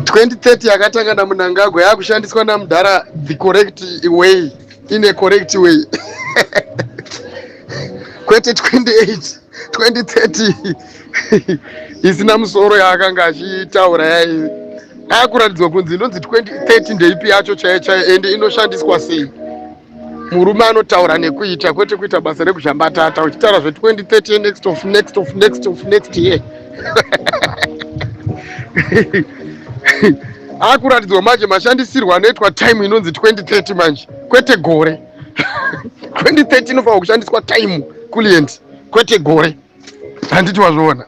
2030 yakatanga naMnangagwa yakushandiswa namudhara the correct way, in a correct way, kwete 28 2030 isina musoro yaakanga achitaura. Yai akuratidzwa kunzi inonzi 2030 ndeipi yacho chaiyo chaiyo, ende inoshandiswa sei? Murume anotaura nekuita, kwete kuita basa rekuzhambatata uchitaura zve2030, next of next of next of next year. Akuratidzwa manje mashandisirwo anoitwa time inonzi 2030 manje, kwete gore. 2030 inofanira kushandiswa time, client, kwete gore. Handiti wazviona?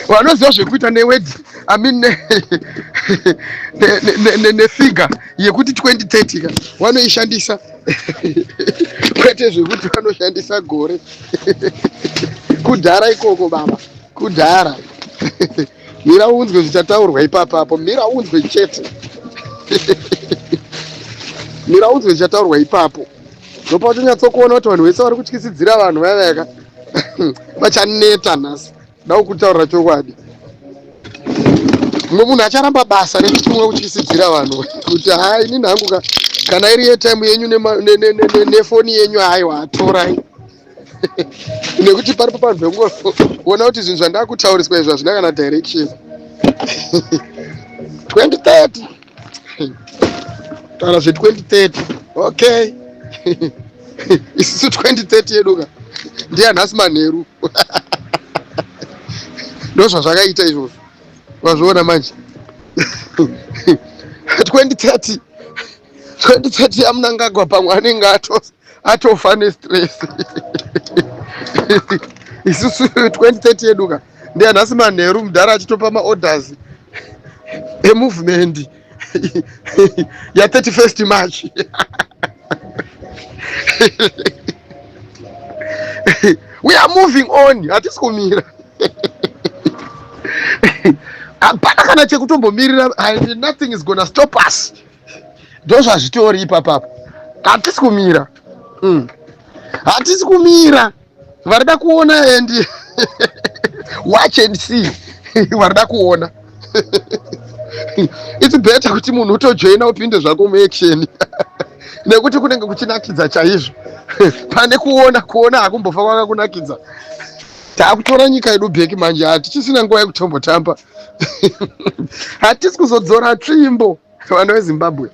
Vanoziva zvekuita neword, I mean, nefigure yekuti 2030 ka, vanoishandisa, kwete zvekuti vanoshandisa gore. Kudhara ikoko, baba, kudhara. Mira unzwe zvichataurwa ipapapo. Mira unzwe chete, mira unzwe zvichataurwa ipapo. Ndopauchanyatsokuona kuti vanhu vese vari kutyisidzira vanhu vaya vachaneta nhasi. Da kutaurira chokwadi, mumwe munhu acharamba basa nekuti mumwe kutyisidzira vanhu kuti, "Hai, inini hangu kana iri yetime yenyu nefoni yenyu, haiwa, torai," nekuti paripo panhu pekungoona kuti zvinhu zvandakutauriswa izvi hazvina kana direction. 2030, taura zve2030, okay. Isusu 2030 yedu ka ndiya nhasi manheru. Ndo zvazvakaita izvozvo, wazviona manje. 2030, 2030 yaMnangagwa, pamwe anenge atofa nestress. Isusu 2030 yedu ka ndiya nhasi manheru, mudhara achitopa maorders emovement ya31st March. We are moving on, hatisi kumira. Hapana kana chekutombomirira. Nothing is gonna stop us. Ndo zvazvitori ipapapo, hatisi kumira. Hatisi kumira. Varida kuona and watch and see. Varida kuona, it's better kuti munhu utojoina, upinde zvako muaction, nekuti kunenge kuchinakidza chaizvo pane kuona. Kuona hakumbofa kwakakunakidza. Taakutora nyika yedu back manje, hatichisina nguva yekutombotamba. Hatisi kuzodzora tsvimbo, vanhu veZimbabwe,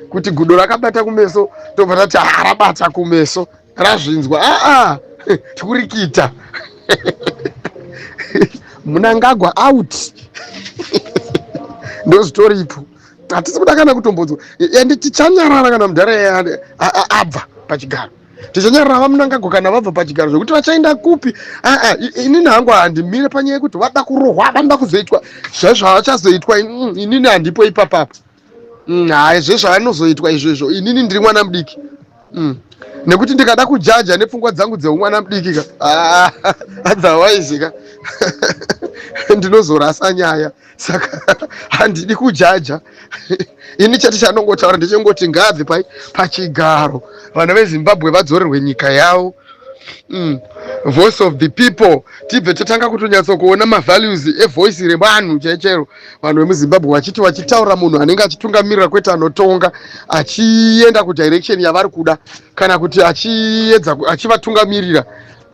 kuti gudo rakabata kumeso tobva tati harabata kumeso, razvinzwa. Aa, tikurikita Mnangagwa out, ndozvitoripo. Hatisi kuda kana kutombodzwa, ende tichanyarara kana mudhara abva pachigaro. Tichanyarara vaMnangagwa kana vabva pachigaro. Zvekuti vachaenda kupi, aa, inini hangu handimire panyaya yekuti vada kurohwa, vanoda kuzoitwa zvezvavachazoitwa. Inini handipo ipapapo. Hai, zvezvaanozoitwa izvozvo, inini ndiri mwana mudiki, Nekuti ndikada kujaja nepfungwa dzangu dzeumwana mudiki ka, otherwise ka ndinozorasa nyaya. Saka handidi kujaja ini. Chete chanongotaura ndechengoti ngaabve pai pachigaro, vana veZimbabwe vadzorerwe nyika yavo. Voice of the people, tibve tatanga kutonyatsokuona mavalues evoice revanhu chaichairo, vanhu vemuZimbabwe vachiti vachitaura munhu anenge achitungamirira, kwete anotonga achienda kudirection yavari kuda, kana kuti achiedza achivatungamirira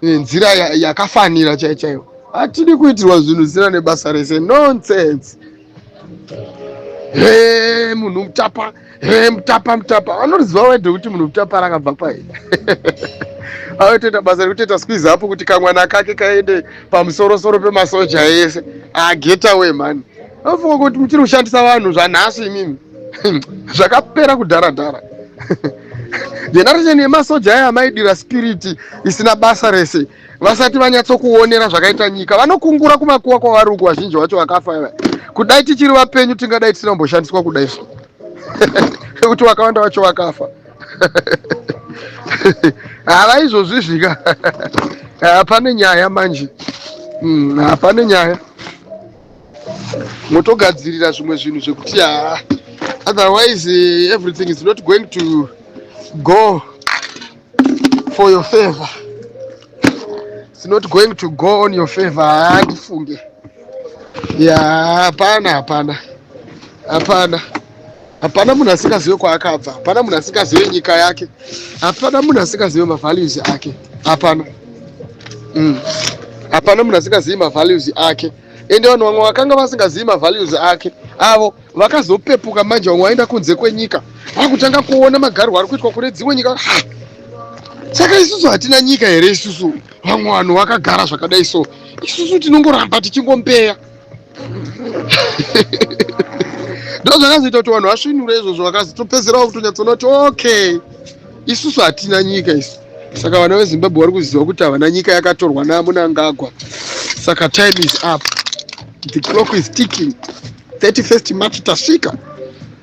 nzira yakafanira chaiyo chaiyo. Hatidi kuitirwa zvinhu zvisina nebasa rese, nonsense. He, munhu Mutapa, he, Mutapa, Mutapa, vanoriziva wede kuti munhu Mutapa rakabva pai. Anotoita basa rekutoita squeeze apo kuti kamwana kake kaende pamusorosoro pemasoja ese. Get away, man. Anofunga kuti muchiri kushandisa vanhu zvanhasi imimi? Zvakapera kudhara dhara. Generation yemasoja aya amaidira spirit isina basa rese, vasati vanyatsokuonera zvakaita nyika, vanokungura kumakuwa kwavari uku. Vazhinji vacho vakafa ava. Kudai tichiri vapenyu, tingadai tisina kumboshandiswa kudai so, nekuti vakawanda vacho vakafa. Hava izvozvi hapane nyaya manje. Hapane nyaya, motogadzirira zvimwe zvinhu zvekuti ha, otherwise everything is not going to go for your favor. It's not going to go on your favor. Handifunge. Ya, hapana, hapana, hapana, hapana munhu asingazive kwaakabva, hapana munhu asingazive nyika yake, hapana munhu asingazive mavalues ake, hapana. Hapana munhu asingazivi mavalues ake. Ende vanhu vamwe vakanga vasingazivi mavalues ake avo vakazopepuka manje. Vamwe vaenda kunze kwenyika, vakutanga kuona magariro ari kuitwa kune dzimwe nyika. Ha! Saka isusu hatina nyika here isusu? Vamwe vanhu vakagara zvakadai, so isusu tinongoramba tichingombeya. Ndo zvakazoita kuti vanhu vasvinure izvozvo, vakazotopedzerawo kutonyatsoona kuti okay, isusu hatina nyika isu. Saka vana veZimbabwe vari kuziva kuti havana nyika, yakatorwa naMunangagwa. Saka time is up, the clock is ticking. 31st March tasvika.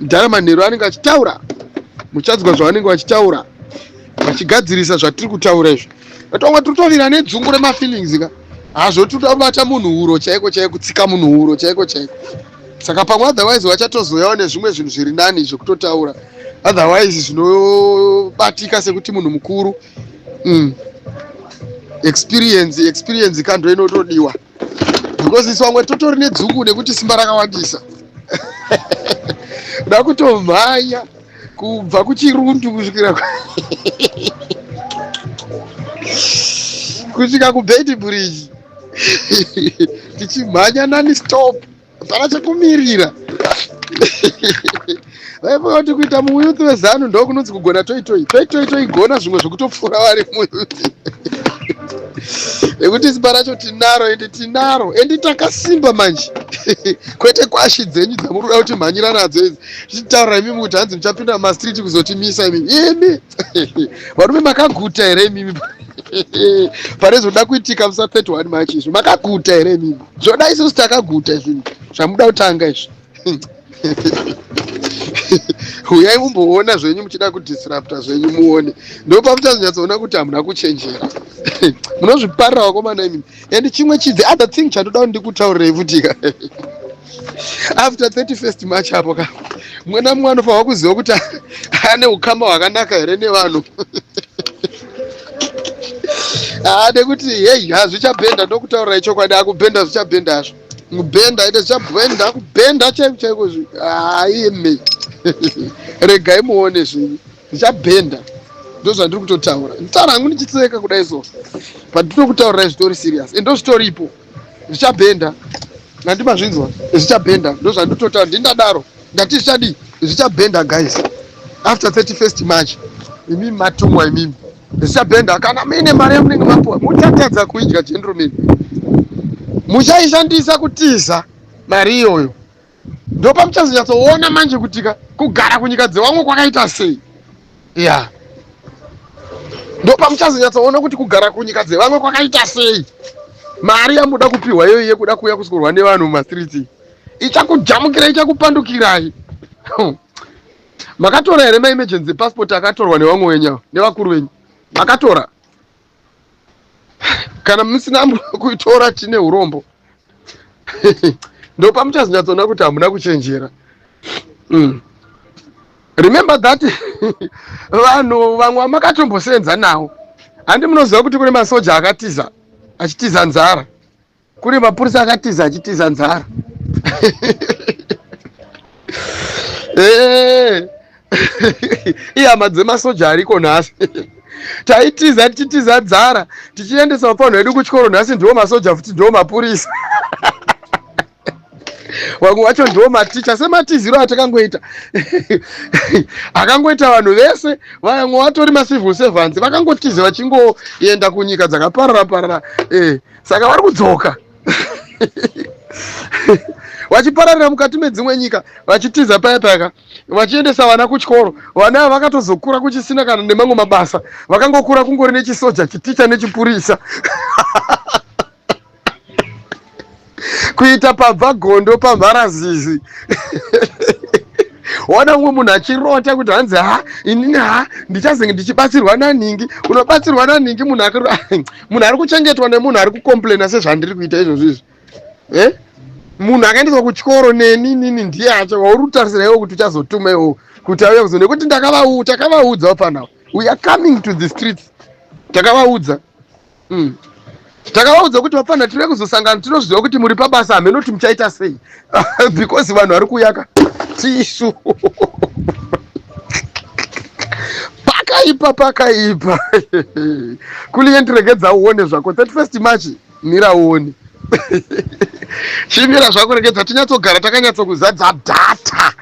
Mudhara manheru anenge achitaura, muchanzwa zvavanenge vachitaura, vachigadzirisa zvatiri kutaura izvi. Vatomwe tiri kutovira nedzungu remafeelings ka, hazvo tiri munhu huro chaiko chaiko, kutsika munhu huro chaiko chaiko. Saka pamwe otherwise vachatozoyawo nezvimwe zvinhu zviri nani zvekutotaura, otherwise zvinobatika sekuti munhu mukuru. Experience kando inotodiwa, because isu vamwe totori nedzungu nekuti simba rakawandisa, da kutomhanya kubva kuChirundu kusvika kuBeitbridge, tichimhanya non stop, hapana chekumirira. Vaifunga kuti kuita muyouth weZANU ndokunonzi kugona toitoi toitoi toigona zvimwe zvekutopfuura vari muyouth, nekuti simba racho tinaro, ende tinaro, ende takasimba manje, kwete kwashi dzenyu dzamuri kuda kuti mhanyira nadzo idzi. Tichitaura imimi kuti hanzi muchapinda mumastreet kuzotimisa imimi. Imi varume makaguta here imimi pane zvoda kuitika musa 31 March izvi? Makaguta here imimi? Zvoda isusu takaguta izvi zvamuda kutanga izvi. Uyai mumboona zvenyu, muchida kudisrupta zvenyu, muone. Ndopamuchazonyatsoona kuti hamuna kuchenjera, munozviparira vakomana imimi. And chimwe chi the other thing chandoda kuti ndikutaurirei futika, after 31st March apo ka, mumwe namumwe anofanirwa kuziva kuti ane ukama hwakanaka here nevanhu. Haa, nekuti hei, hazvichabhenda. Ndokutaurirai chokwadi, akubhenda, zvichabhenda hazvo, mubhenda ende zvichabhenda, kubhenda chaiko chaiko. Haime, regai muone zvinhu zvichabhenda. Ndo zvandiri kutotaura, nditaura hangu ndichitseka kudai so, but ndinokutaurirai zvitori serious, ende zvitoripo, zvichabhenda. Nandimazvinzwa, zvichabhenda. Ndo zvanditotaura, ndindadaro, ndati zvichadii? Zvichabhenda guys, after 31st March. Imimi matumwa imimi, zvichabhenda. Kana muine mari yamunenge mapuwa, muchatadza kuidya gentleman, muchaishandisa kutiza mari iyoyo. Ndopamuchazonyatsoona manje kuti kugara kunyika dzevamwe kwakaita sei. Ya, ndopamuchazonyatsoona kuti kugara kunyika dzevamwe kwakaita sei. Mari yamuda kupiwa iyoyo yekuda kuuya kusworwa nevanhu mumastreets ichakujamukira, ichakupandukirai. Makatora here maemergency passport akatorwa nevamwe wenyu, nevakuru venyu? Makatora? Kana musina kuitora, tine urombo. Ndopamuchazonyatsoona kuti hamuna kuchenjera. Remember that vanhu vamwe vamakatombosenza nawo, handi munoziva kuti kune masoja akatiza achitiza nzara, kune mapurisa akatiza achitiza nzara. Ihama dzemasoja ariko nhasi. Taitiza tichitiza nzara, tichiendesa vafanhu vedu kuchikoro. Nhasi ndiwo masoja futi, ndiwo mapurisa, vamwe vacho ndiwo maticha. Sematiziro atakangoita, akangoita vanhu vese, vamwe vatori macivil servants, vakangotiza vachingoenda kunyika dzakaparara parara. Saka vari kudzoka vachipararira mukati medzimwe nyika, vachitiza paya payaka, vachiendesa vana kuchikoro. Vana ava vakatozokura kuchisina kana nemamwe mabasa, vakangokura kungori nechisoja, chiticha nechipurisa. Kuita pabva gondo pamharazizi. Waona mumwe munhu achirota kuti hanzi, "Ha, inini, ha, ndichazenge ndichibatsirwa naningi." Unobatsirwa naningi? Munhu ari kuchengetwa nemunhu ari kucomplaina sezvandiri kuita izvozvo izvi, eh? Munhu akaendeswa kuchikoro neni nini, ndiye acho wauri kutarisira iwo kuti uchazotuma iwo kuti auye kuzo, nekuti takavaudza panapa, we are coming to the streets, takavaudza. Takavaudza kuti vapfanira tiri kuzosangana, tinozviziva kuti muri pabasa, hameno kuti muchaita sei because vanhu vari kuyaka tisu. Pakaipa, pakaipa. Kulient, regedza uone zvako 31st March, mira uone, chimira zvako, regedza tinyatsogara takanyatsokuzadza data,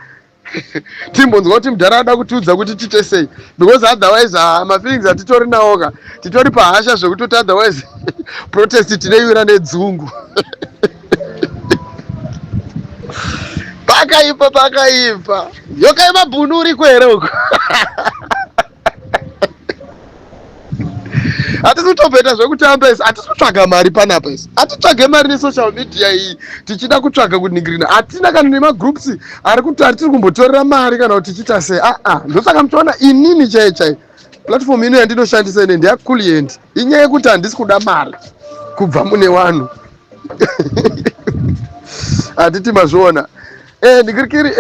timbonzwa kuti mudhara ada kutiudza kuti tiite sei, because otherwise mafeelings atitori nawoka, titori pahasha zvekutoti otherwise protest tinoiwira nedzungu. Pakaipa, pakaipa. Yoka yemabhunu uriko here uko? Hatisi kutomboita zvekutamba isi, hatisi kutsvaga mari panapa isi, hatitsvage mari nesocial media iyi tichida kutsvaga kuningirina. Hatina kana nemagroups ari kuti atiri kumbotorera mari kana kuti tichiita sei. Aa, ndosaka muchiona inini chaiyo chaiyo platform ino yandinoshandisa ine ndeyaClient. Inyaya yekuti handisi kuda mari kubva mune vanhu, hatiti mazviona? Ndikirikiri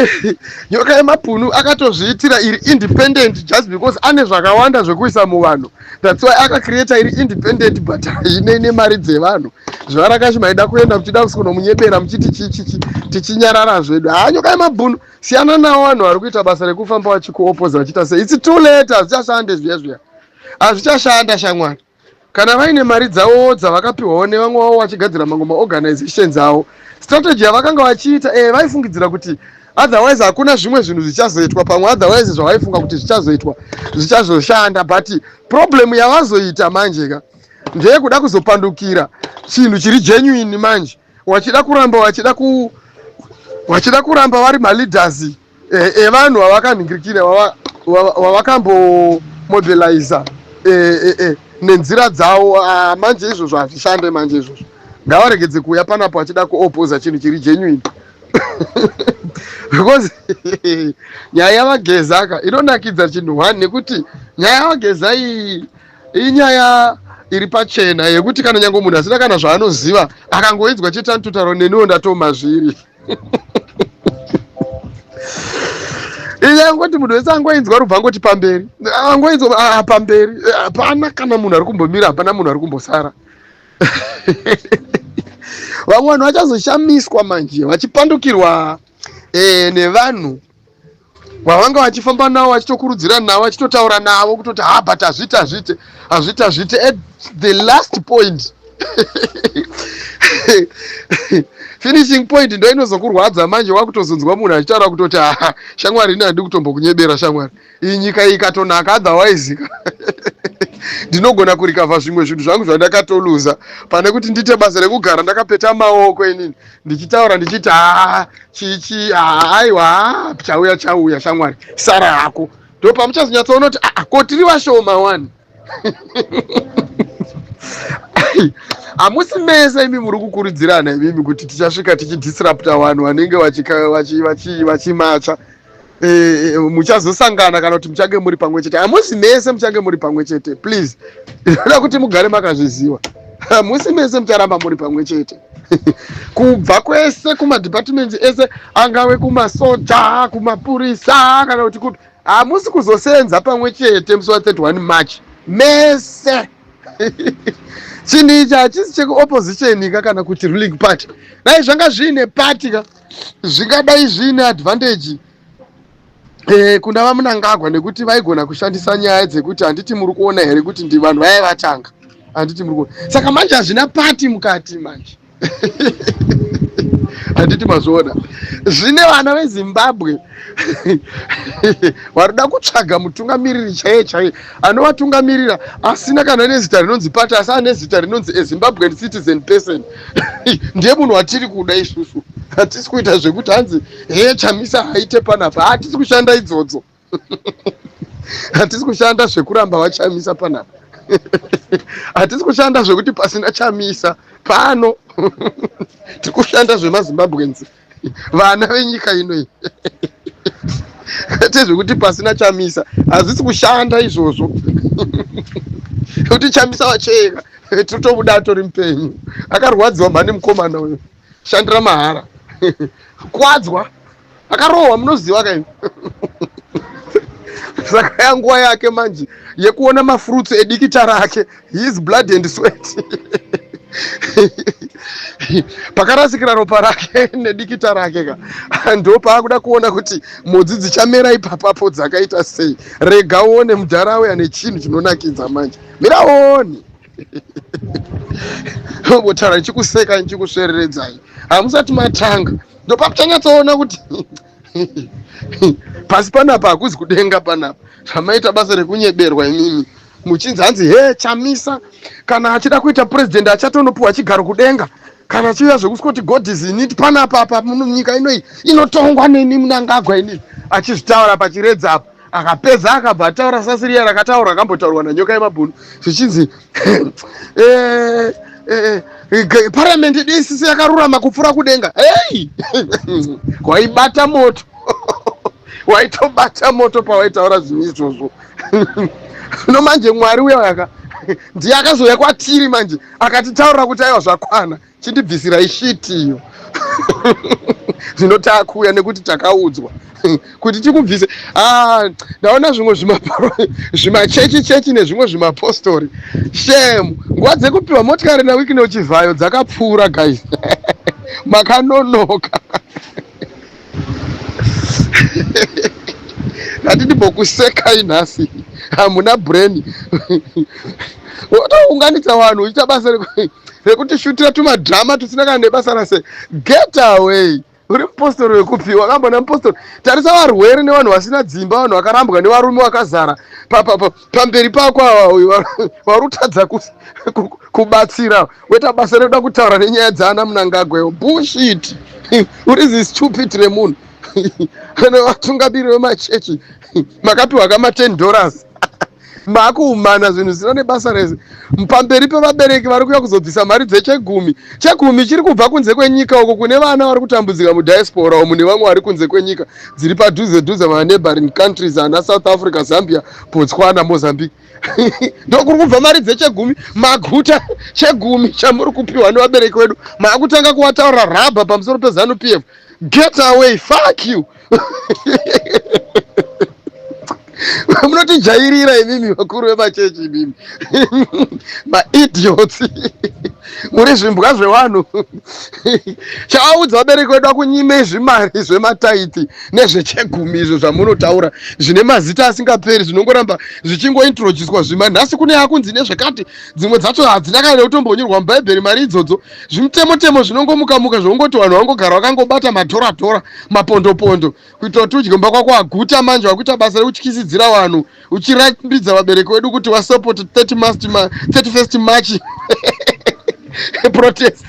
Nyoka yemabhunu akatozviitira iri independent just because ane zvakawanda zvekuisa muvanhu. That's why akacreata iri independent, but hainei nemari dzevanhu. Zuva rakachi maida kuenda muchida kusikunomunyebera muchiti chichichi, tichinyarara zvedu. Haa, Nyoka yemabhunu, siyana navo vanhu vari kuita basa rekufamba vachikuopoza vachiita sei. It's too late, hazvichashande zviya zviya, hazvichashanda shamwari. Kana vaine mari dzavo dzavakapiwawo nevamwe vavo vachigadzira mamwe maorganizations avo, strategy yavakanga vachiita, vaifungidzira kuti otherwise hakuna zvimwe zvinhu zvichazoitwa pamwe, otherwise zvavaifunga kuti zvichazoitwa zvichazoshanda. But problem yavazoita manje ka ndeyekuda kuzopandukira chinhu chiri genuine manje, wachida kuramba vachida kuramba vari maleaders evanhu vavakanhingirikira, vavakambomobiliza nenzira dzavo. Ah, manje izvozvo hazvishande manje izvozvo. Ngavaregedze kuuya panapo vachida kuopoza chinhu chiri genuine, because nyaya yavaGeza ka inonakidza chinhu one, nekuti nyaya yavaGeza iyi inyaya iri pachena yekuti kana nyange munhu asina kana zvaanoziva akangoidzwa chete anototaura, "Neniwo ndatoma zviri." Inyaya ngoti munhu wese angoinzwa rubva angoti pamberi, angoinzwa, ah, pamberi. Hapana kana munhu ari kumbomira, hapana munhu ari kumbosara. Vamwe vanhu vachazoshamiswa manje vachipandukirwa nevanhu vavanga vachifamba navo, vachitokurudzira navo, vachitotaura navo kutoti, "Ha, but hazviite, hazviite, hazviite, hazviite." At the last point, finishing point ndo inozokurwadza manje, wakutozonzwa munhu achitaura kutoti, "Ha, shamwari, ini handidi kutombokunyebera shamwari, iyi nyika iyi ikatonaka, otherwise ndinogona kurecover zvimwe zvinhu zvangu zvandakatoluza pane kuti ndiite basa rekugara ndakapeta maoko inini ndichitaura ndichiti, haa, chichi, aiwa, chauya chauya, shamwari, sara hako." Ndo pamuchazonyatsoona kuti, aa, ko tiri vashoma wani. Hamusi mese imi muri kukurudzirana imimi kuti tichasvika tichidisrupta vanhu vanenge vachimacha. Muchazosangana kana kuti muchange muri pamwe chete. Hamusi mese muchange muri pamwe chete. Please, inoda kuti mugare makazviziva, hamusi mese mucharamba muri pamwe chete. Kubva kwese kumadepartments ese, angave kumasoja, kumapurisa, kana kuti kupi, hamusi kuzosenza pamwe chete musi wa31 March mese. Chinhu ichi hachisi chekuopposition ka kana kuti ruling party. Dai zvanga zviine party ka, zvingadai zviine advantage kuna vaMunangagwa, nekuti vaigona kushandisa nyaya dzekuti, "Handiti muri kuona here kuti ndi vanhu vaya vatanga? Handiti muri kuona?" Saka manje hazvina party mukati manje, handiti mazviona? Zvine vana veZimbabwe varikuda kutsvaga mutungamiriri chaiye chaiye anovatungamirira, asina kana nezita rinonzi party, asi ane zita rinonzi aZimbabwean citizen person. Ndiye munhu watiri kuda isusu. Hatisi kuita zvekuti hanzi, "He, Chamisa haite panapa." Hatisi kushanda idzodzo, hatisi kushanda zvekuramba vaChamisa panapa, hatisi kushanda zvekuti pasina Chamisa pano. Tiri kushanda zvemaZimbabweans, vana venyika inoi, kwete zvekuti pasina Chamisa. Hazvisi kushanda izvozvo, kuti Chamisa wacheka totobuda atori mupenyu. Akarwadziwa mhani mukomana uyu, shandira mahara, kwadzwa, akarohwa, munoziva kaini. Saka yanguva yake manje yekuona mafruits edikita rake, his blood and sweat. Pakarasikira ropa rake nedikita rake ka, ndo paakuda kuona kuti mhodzi dzichamera ipapapo dzakaita sei. Rega uone mudhara auya nechinhu chinonakidza manje. Mira uone. Votaura ndichikuseka, ndichikusvereredzai, hamusati matanga. Ndopamuchanyatsoona kuti pasi panapa hakuzi kudenga panapa. Zvamaita basa rekunyeberwa imimi, muchinzi hanzi he, Chamisa kana achida kuita president achatonopiwa chigaro kudenga, kana achiuya zvekuswoti God is in it panapa apa nyika inoi inotongwa neni Mnangagwa inini, achizvitaura pachiredza apa. Akapedza akabva ataura sasiriya rakataurwa, akambotaurwa naNyoka yemabhunu, zvichinzi paramende yedu isisi yakarurama kupfuura kudenga. Hei, waibata moto, waitobata moto pawaitaura zvinhu izvozvo. No manje Mwari uya yaka ndiye akazouya kwatiri manje, akatitaurira kuti aiwa, zvakwana, chindibvisirai shit iyo. Zvino taakuuya nekuti takaudzwa kuti tikubvise. Ah, ndaona zvimwe zvimachechi chechi nezvimwe zvimapostori. Shame, nguva dzekupiwa motikari naWicknell Chivayo dzakapfuura guys, makanonoka. Ndati ndimbokusekai nhasi, hamuna brain. Wotounganidza vanhu uchiita basa rekutishutira tumadhirama tusina kana nebasa rase. Get away! Uri mupostori wekupi? Wakambona mupostori? Tarisa varwere nevanhu vasina dzimba, vanhu vakarambwa nevarume vakazara pamberi pako ava, vari kutadza kubatsira. Woita basa rekuda kutaura nenyaya dzaana Mnangagwa. Bullshit! Uri zistupid remunhu. Vatungamiri vemachechi makapiwa kama $10, maakuumana zvinhu zvisina nebasa rese pamberi pevabereki vari kuuya kuzobvisa mari dzechegumi. Chegumi chiri kubva kunze kwenyika uko kune vana vari kutambudzika mudiaspora umu, nevamwe vari kunze kwenyika dziri padhuze dhuze, maneighboring countries ana South Africa, Zambia, Botswana, Mozambique, ndokuri kubva mari dzechegumi. Maguta chegumi chamuri kupiwa nevabereki vedu, maakutanga kuvataurira rubbish pamusoro peZANU PF. Get away! Fuck you! Munotijairira imimi vakuru vemachechi, imimi maidiots, muri zvimbwa zvevanhu. Chavaudza vabereki vedu akunyime zvimari zvematithe nezvechegumi izvo zvamunotaura zvine mazita asingaperi, zvinongoramba zvichingointroducwa zvima. Nhasi kune akunzi nezvekati, dzimwe dzacho hadzina kana nekutombonyorwa mubhaibheri mari idzodzo. Zvimutemotemo zvinongomukamuka, zvongoti vanhu vangogara vakangobata madhoradhora, mapondopondo, kuitira kuti udye mumba kwako. Aguta manje wakuita basa rekutyisidzira vanhu, uchirambidza vabereki vedu kuti vasupport 31st March protest.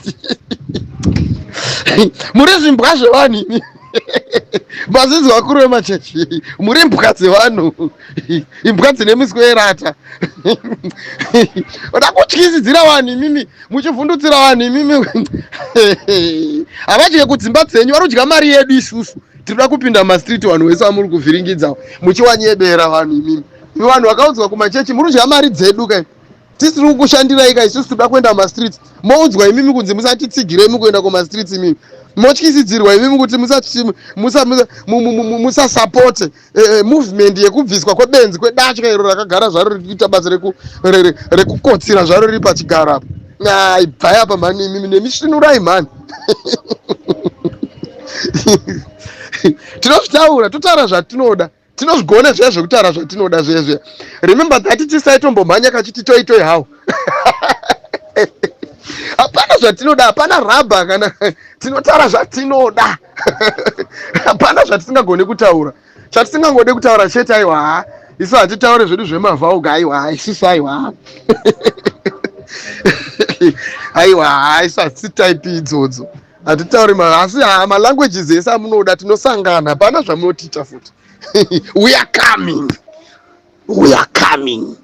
Muri zvimbwa zvevanhu imi, mazinzi vakuru vemachechi, muri mbwa dzevanhu, imbwa dzine miswe yerata. Oda kutyisidzira vanhu imimi, muchivhundutsira vanhu imimi. Havadye kudzimba dzenyu, vari kudya mari yedu isusu. Tinoda kupinda mumastreet, vanhu vese vamuri kuvhiringidza muchiwanyebera vanhu imimi. Imi vanhu vakaudzwa kumachechi, muri kudya mari dzedu kai, tisiri kukushandirai ka isusu. Toda kuenda mumastreets, moudzwa imimi kunzi musatitsigire mukuenda kumastreets. Imimi motyisidzirwa imimi kuti musasapote movement yekubviswa kwebenzi, kwedatya iro rakagara zvaro rikuita basa rekukotsira zvaro riri pachigaro apa. Ai, bvai apa mhani imimi nemisvinurai mhani. Tinozvitaura, totaura zvatinoda, tinozvigona zviya zvekutaura zvatinoda zviya zviya. Remember that tisaitombomhanya kachiti toi toi how. Hapana zvatinoda, hapana rubbish kana tinotaura zvatinoda. Hapana zvatisingagoni kutaura. Chatisingangode kutaura chete, aiwa, ha, isu hatitaure zvedu zvemavhauga. Aiwa, isusu, aiwa, aiwa, ha, isu hatisi type idzodzo, hatitauri. Asi ha, malanguages ese amunoda tinosangana, hapana zvamunotiita futi. We are coming, we are coming.